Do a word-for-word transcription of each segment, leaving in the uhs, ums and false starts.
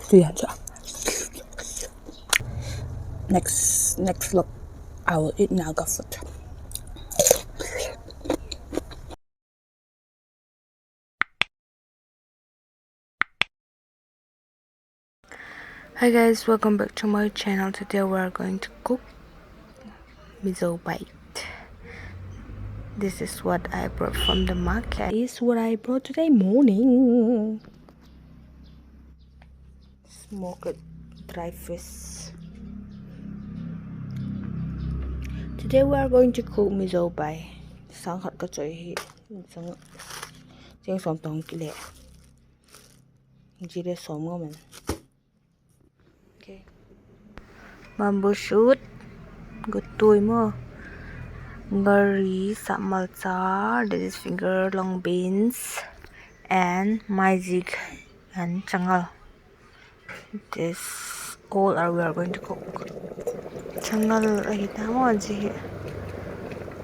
Tui han chu. Next, next vlog, I will eat Naga food. Hi guys, welcome back to my channel. Today we are going to cook Mizo bite. This is what I brought from the market. This is what I brought today morning. Smoked dry fish. Today we are going to cook Mizo bite. Sâng khat ka choi hi. Cheng sawm tawng kile. Zia le sawm ngam in. Bamboo shoot, gotui maw, ngari, samalcha, ladies finger, long beans, and maizik and changal. This all are we are going to cook. Changal ahi ta maw zia hi.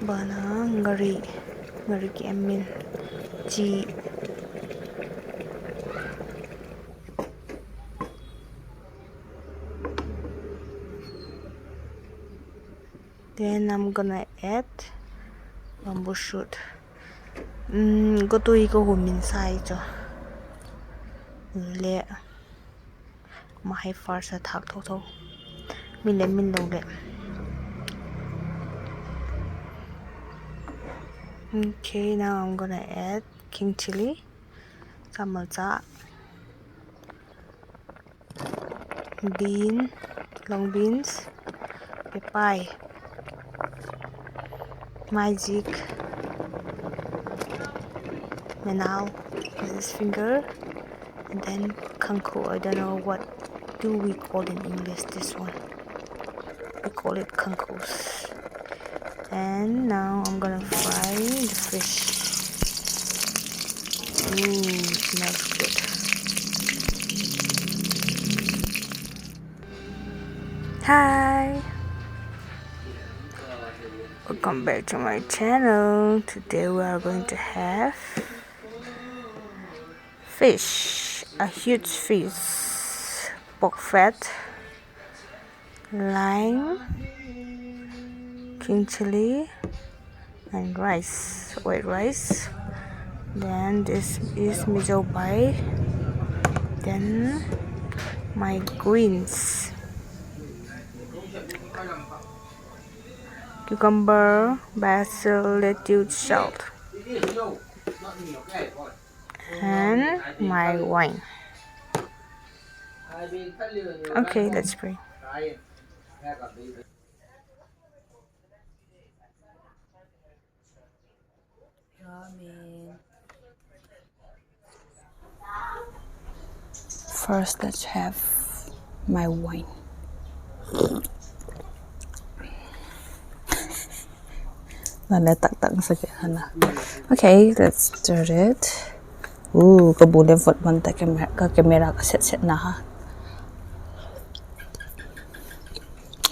Bana ngari, ngari ki em min chi. Then I'm gonna add bamboo shoot. Gotui ka hun min sai chu le ma hai first a thâk tho tho. Min le min lo le. Okay, now I'm gonna add king chili, samalcha, bean, long beans, pepai, maizik, menau, this finger, and then khangkhu. I don't know what do we call in English this one. We call it khangkhus. And now I'm gonna fry the fish. Ooh, smells good. Hi. Welcome back to my channel. Today we are going to have fish, a huge fish, pork fat, lime, king chili, and rice, white rice. Then this is Mizo bite. Then my greens, cucumber, basil, lettuce, salt, and my wine. Okay, let's pray. Amen. First, let's have my wine. Na le tak tak sa ke hana. Okay, let's stir it. Ooh, ka bu le vot man ta, ka camera ka set set na ha.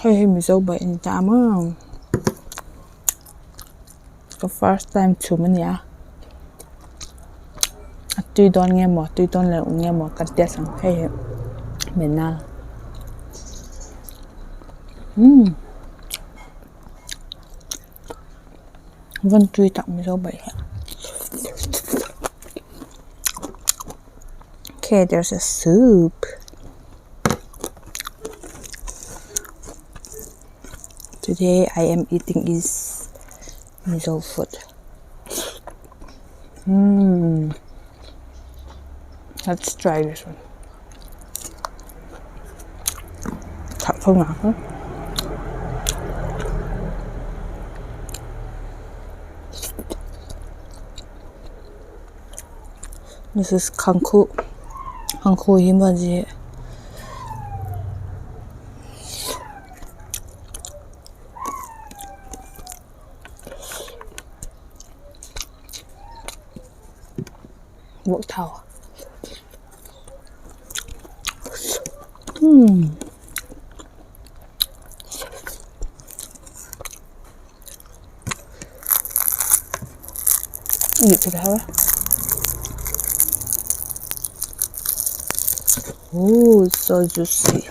Hei, hei, Mizo bite in ta ma. Ka first time chu ma nia. A tui dawn nge maw, tui dawn le um nge maw, ka test ang, hei, menal. Van tui tak Mizo bite hi. Okay, there's a soup. Today I am eating is Mizo food. Mm. Let's try this one. Thak thong na. This is khangkhu. Khangkhu hi ma ji. Vok thau. Hmm. Ih, chu thau. Ooh, so juicy.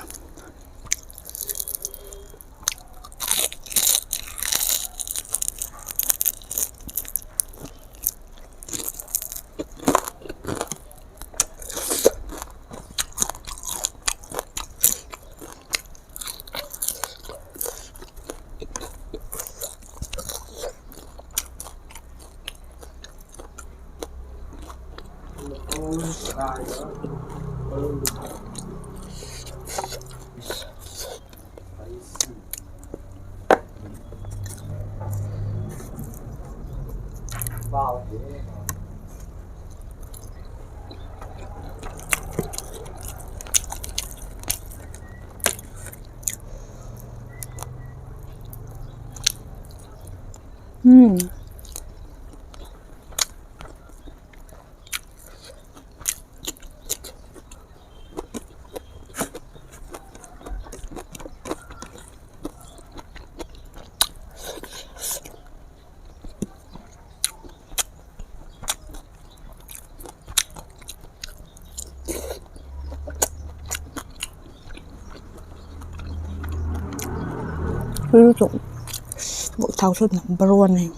Ui, chu vok thau chu number one ahi.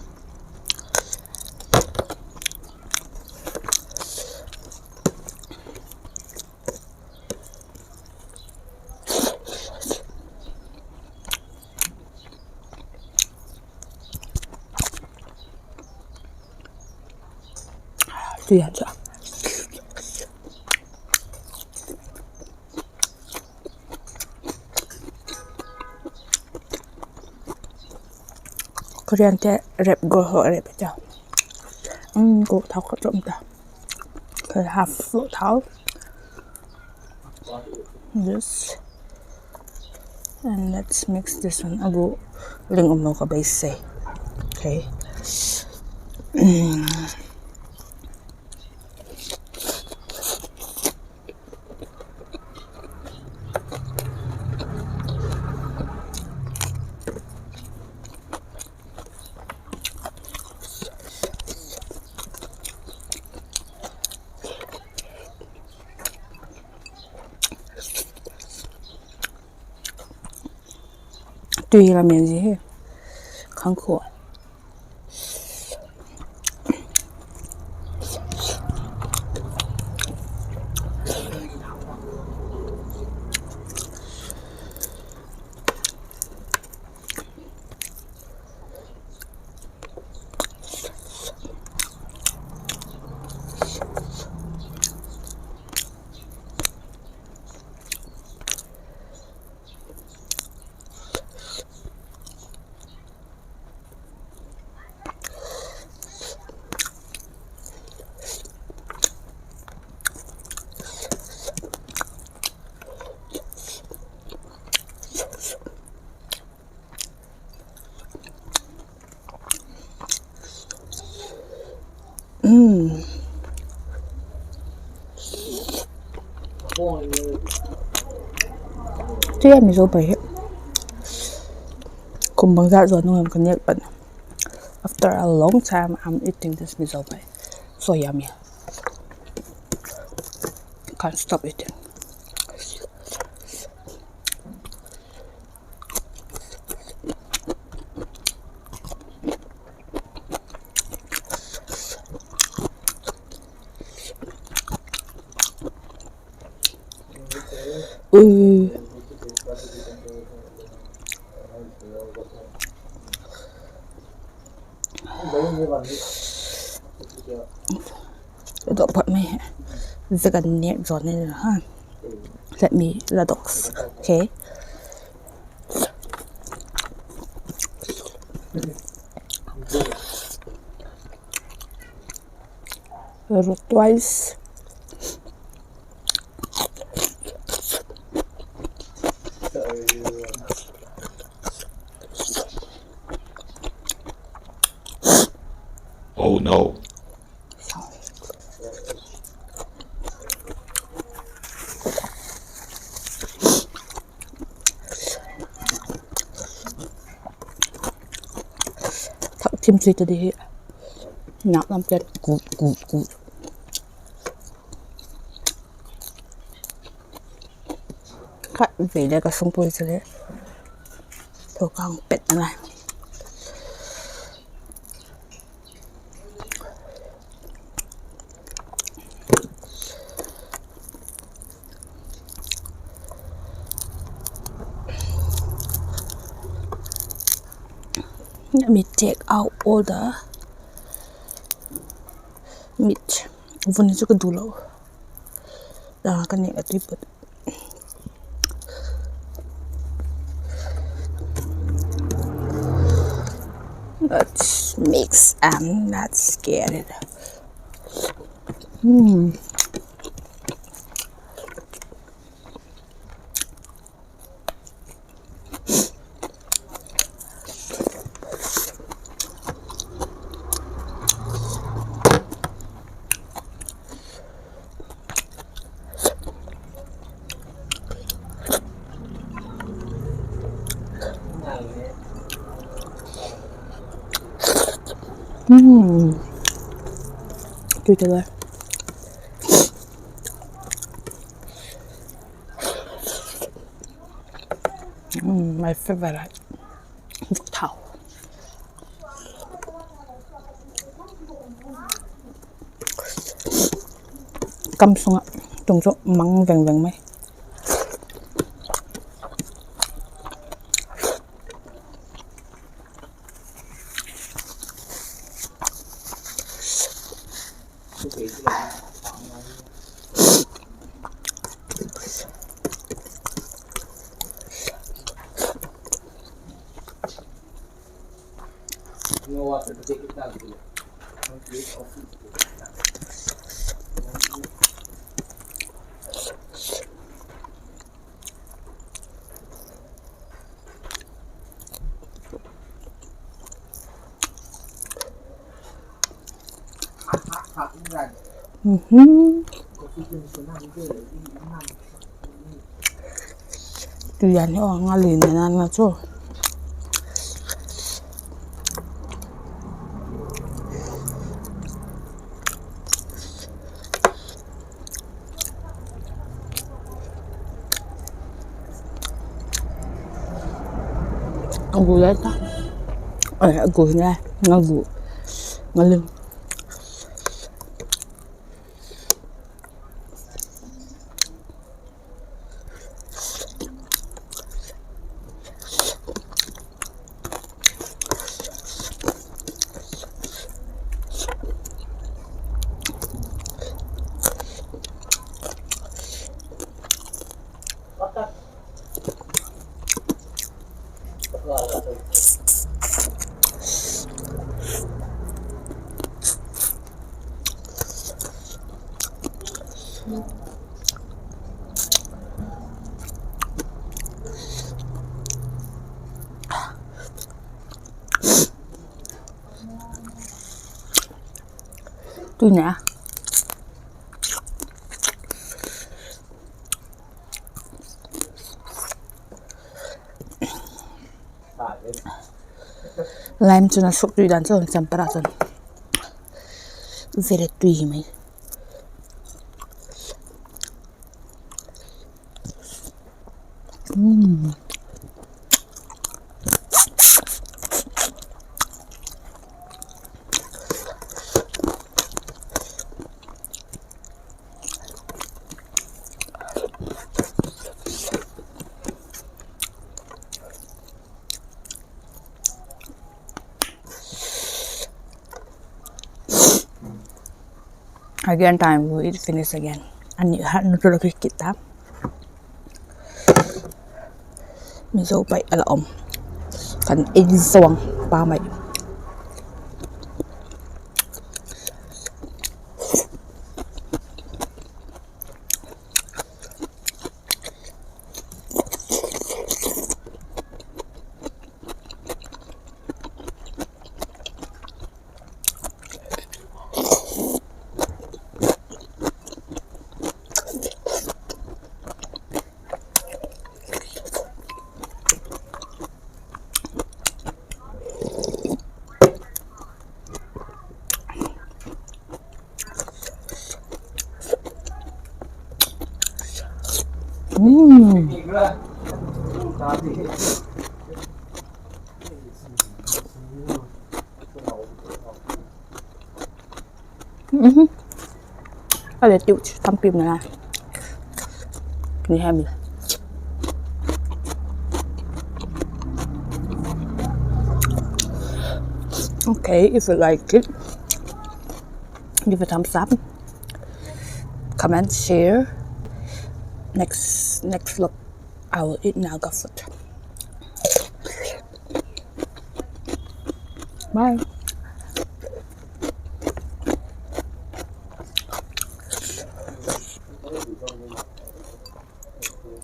Tui a chu. Koreante rep gol ho rep ta. Guk thau khat um ta. Half vok thau. This. And let's mix this one. A gu ling um lo ka beisei. Okay. Tui la men zi hi. Khangkhua. Tui a, mizo pai hi. Kum bangzat zo nung em ka nêk pan. After a long time, I'm eating this mizo pai. So yummy. Can't stop eating. Dok pat mai. Zia ka nêk zaw ni ha. Let me la dok. Okay. Rot twice. Oh no. Thak thim sui ta di hi. Nak lam tet ku ku ku. Khat vei le ka sungpui chu le tho kang pet a lai. Let me take out all the meat. Vun chu ka du lo. Ka nêk a tui put. Let's mix and let's get it. Mm. Mm. Tui ta le. Mm, my favorite. Vuk thau. Kam sung ah tung chu mang veng veng mai. Mhm. Tui a ni aw, nga lin na na chu. A gu lai ta. Ai, a gu lai, nga gu. Nga lin. Tui na. Lime chun a suk tui dan chu champara chun. Very tui mai. Mm. Again, time we eat finish again. Ani hat nu tu la kit ta. Mizo pai a la um. Kan ei zawng pa mai. Mm. A le tiu tampi na. Ni hem. Okay, if you like it, give a thumbs up, comment, share. Next, next vlog, I will eat Naga food. Bye.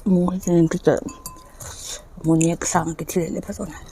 Mu hi tin kita. Mu ni ka sang ki thil le pa so na.